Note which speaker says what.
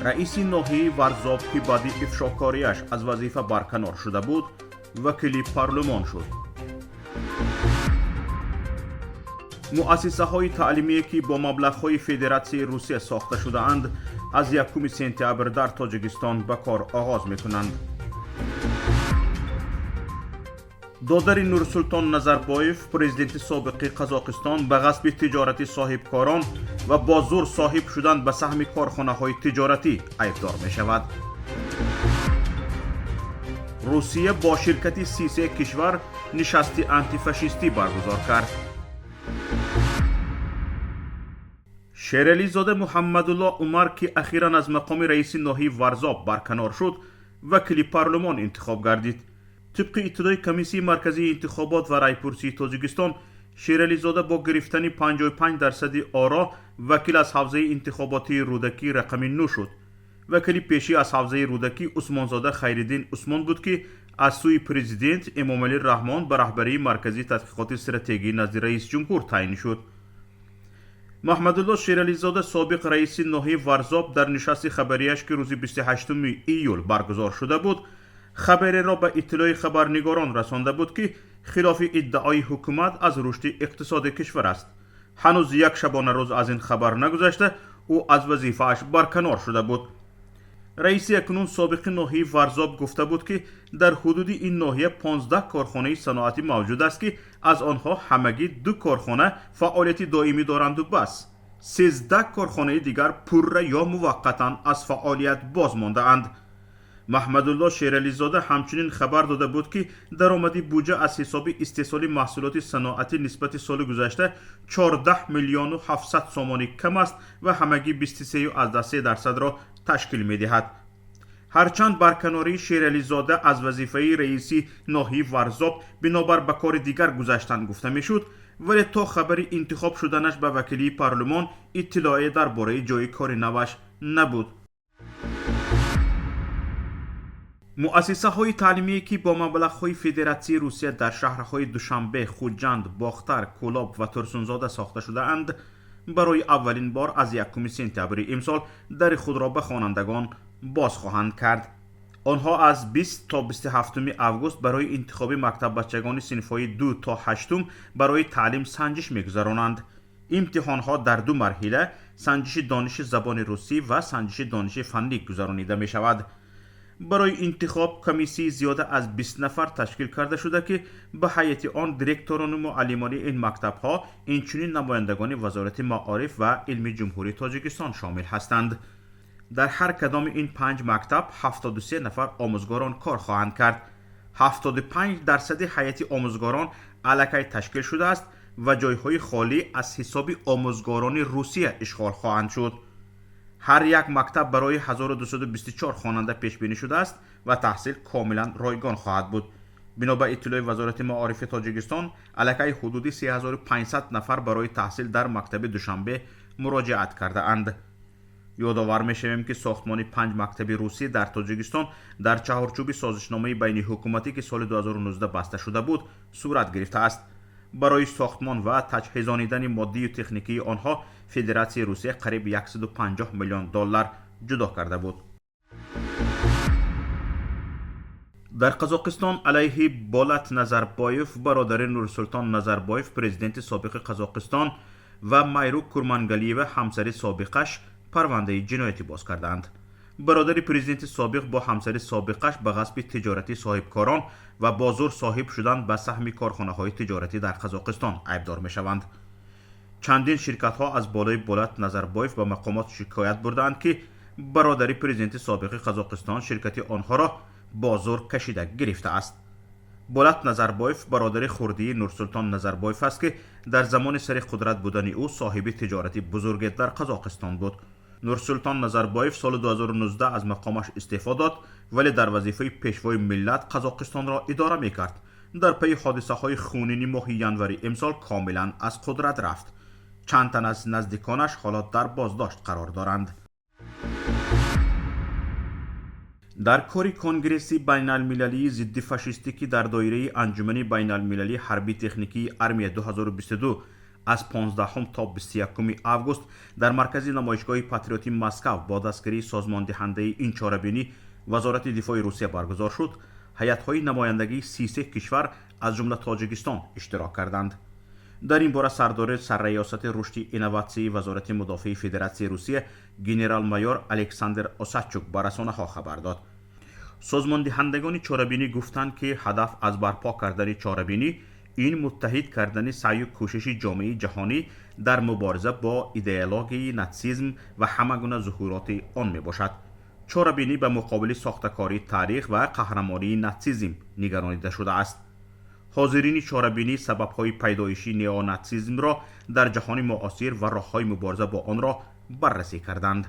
Speaker 1: Раиси ноҳияи Варзоб, ки баъди ифшокориаш аз вазифа барканор шуда буд, вакили парлумон шуд. Муассисаҳои таълимие, ки бо маблағҳои Федератсияи Русия сохта шудаанд, аз 1 сентябр дар Тоҷикистон ба кор оғоз мекунанд. Додари Нурсултон Назарбоев, президенти собиқи Қазоқистон, ба ғасби тиҷорати соҳибкорон ва бо зур соҳиб шудан ба саҳми корхонаҳои тиҷоратӣ айбдор мешавад. Русия бо ширкати 33 кишвар нишасти антифашистӣ баргузор кард. Шерализода Муҳаммадулло Умар, ки ахиран аз мақоми раиси ноҳияи Варзоб барканор шуд, вакили парлумон интихоб гардид. Тибқи иттилои Комиссияи марказии интихобот ва райпурсии Тоҷикистон, Шерализода бо гирифтани 55% оро вакил аз ҳавзаи интихоботии Рӯдакӣ рақами 9 шуд. Вакили пешӣ аз ҳавзаи Рӯдакӣ Усмонзода Хайриддин Усмон буд, ки аз сӯи президент Эмомалӣ Раҳмон ба раҳбарии Марказии тадқиқоти стратегӣ назди раисҷумҳур таъин шуд. Маҳмадулло Шерализода, собиқ раиси ноҳияи Варзоб, дар нишасти хабарияш, ки рӯзи 28 июл баргузор шуда буд, хабареро ба иттилои хабарнигорон расонда буд, ки хилофи иддаои ҳукумат аз рушди иқтисоди кишвар аст. Ҳанӯз як шабонарӯз аз ин хабар нагузашта, ӯ аз вазифааш барканор шуда буд. Раиси акнун собиқи ноҳияи Варзоб гуфта буд, ки дар ҳудуди ин ноҳия 15 корхонаи саноатӣ мавҷуд аст, ки аз онҳо ҳамагӣ ду корхона фаъолияти доимӣ доранду бас, 13 корхонаи дигар пурра ё муваққатан аз фаъолият боз мондаанд. Маҳмадулло Шерализода ҳамчунин хабар дода буд, ки даромади буҷа аз ҳисоби истеҳсоли маҳсулоти саноатӣ нисбати соли гузашта 14 миллиону 700 сомонӣ кам аст ва ҳамагӣ 23,3%-ро ташкил медиҳад. Ҳарчанд барканории Шерализода аз вазифаи раиси ноҳияи Варзоб бинобар ба кори дигар гузаштан гуфта мешуд, вале то хабари интихоб шуданаш ба вакилии парлумон иттилоъе дар бораи ҷои кори наваш набуд. Муассисаҳои таълимие, ки бо маблағҳои Федератсияи Русия дар шаҳрҳои Душанбе, Хуҷанд, Бохтар, Кӯлоб ва Турсунзода сохта шудаанд, барои аввалин бор аз 1 сентябри имсол дари худро ба хонандагон боз хоҳанд кард. Онҳо аз 20 то 27 август барои интихоби мактаббачагони синфҳои 2 то 8 барои таълим санҷиш мегузаронанд. Имтиҳонҳо дар ду марҳила, санҷиши дониши забони русӣ ва санҷиши дониши фаннӣ, гузаронида мешавад. Барои интихоб комиссияи зиёда аз 20 нафар ташкил карда шуда, ки ба ҳайати он директорону муаллимони ин мактабҳо, инчунин намояндагони Вазорати маориф ва илми Ҷумҳурии Тоҷикистон шомил ҳастанд. Дар ҳар кадоми ин панҷ мактаб 73 нафар омӯзгорон кор хоҳанд кард. 75% ҳайати омӯзгорон аллакай ташкил шудааст ва ҷойҳои холӣ аз ҳисоби омӯзгорони Русия ишғол хоҳанд шуд. Ҳар як мактаб барои 1224 хонанда пешбинӣ шудааст ва таҳсил комилан ройгон хоҳад буд. Бино ба иттилои Вазорати маорифи Тоҷикистон, аллакай ҳудуди 3500 нафар барои таҳсил дар мактаби Душанбе муроҷиат кардаанд. Ёдовар мешавем, ки сохтмони панҷ мактаби русӣ дар Тоҷикистон дар чаҳорчӯби созишномаи байниҳукуматӣ, ки соли 2019 баста шуда буд, сурат гирифтааст. Барои сохтмон ва таҷҳизонидани моддию техникии онҳо Федератсияи Русия қариб 150 миллион доллар ҷудо карда буд. Дар Қазоқистон алайҳи Болат Назарбоев, бародари Нурсултон Назарбоев, президенти собиқи Қазоқистон, ва Майру Курмангалиева, ҳамсари собиқаш, парвандаи ҷиноятӣ боз кардаанд. Бародари президенти собиқ бо ҳамсари собиқаш ба ғасби тиҷоратии соҳибкорон ва бо зур соҳиб шудан ба саҳми корхонаҳои тиҷоратӣ дар Қазоқистон айбдор мешаванд. Чандин ширкатҳо аз болои Болат Назарбоев ба мақомот шикоят бурдаанд, ки бародари президенти собиқи Қазоқистон ширкати онҳоро бо зур кашида гирифтааст. Болат Назарбоев бародари хурдии Нурсултон Назарбоев аст, ки дар замони сари қудрат будани ӯ соҳиби тиҷорати бузурге дар Қазоқистон буд. Нурсултон Назарбоев соли 2019 аз мақомаш истеъфо дод, вале дар вазифаи пешвои миллат Қазоқистонро идора мекард. Дар пайи ҳодисаҳои хунини моҳи январи имсол комилан аз қудрат рафт. Чанд тан аз наздиконаш ҳоло дар боздошт қарор доранд. Дар кори Конгресси байналмилалии зиддифашистӣ, ки дар доираи Анҷумани байналмилалии ҳарбӣ техникии Армия 2022 Аз 15 то 21 август дар маркази намоишгоҳи Патриоти Москав бо дастгирии созмондиҳандаи ин чорабинӣ, Вазорати дифои Русия, баргузор шуд. Ҳайатҳои намояндагии 33 кишвар, аз ҷумла Тоҷикистон, иштирок карданд. Дар ин бора сардори Сарраёсати рушди инноватсияи Вазорати мудофиаи Федератсияи Русия генерал-майор Александр Осадчук ба расонаҳо хабар дод. Созмондиҳандагони чорабинӣ гуфтанд, ки ҳадаф аз барпо кардани чорабинӣ ин муттаҳид кардани саъю кӯшиши ҷомеаи ҷаҳонӣ дар мубориза бо идеологияи натсизм ва ҳама гуна зуҳуроти он мебошад. Чорабинӣ ба муқобили сохтакории таърих ва қаҳрамонии натсизм нигаронида шудааст. Ҳозирини чорабинӣ сабабҳои пайдоиши неонатсизмро дар ҷаҳони муосир ва роҳҳои мубориза бо онро баррасӣ карданд.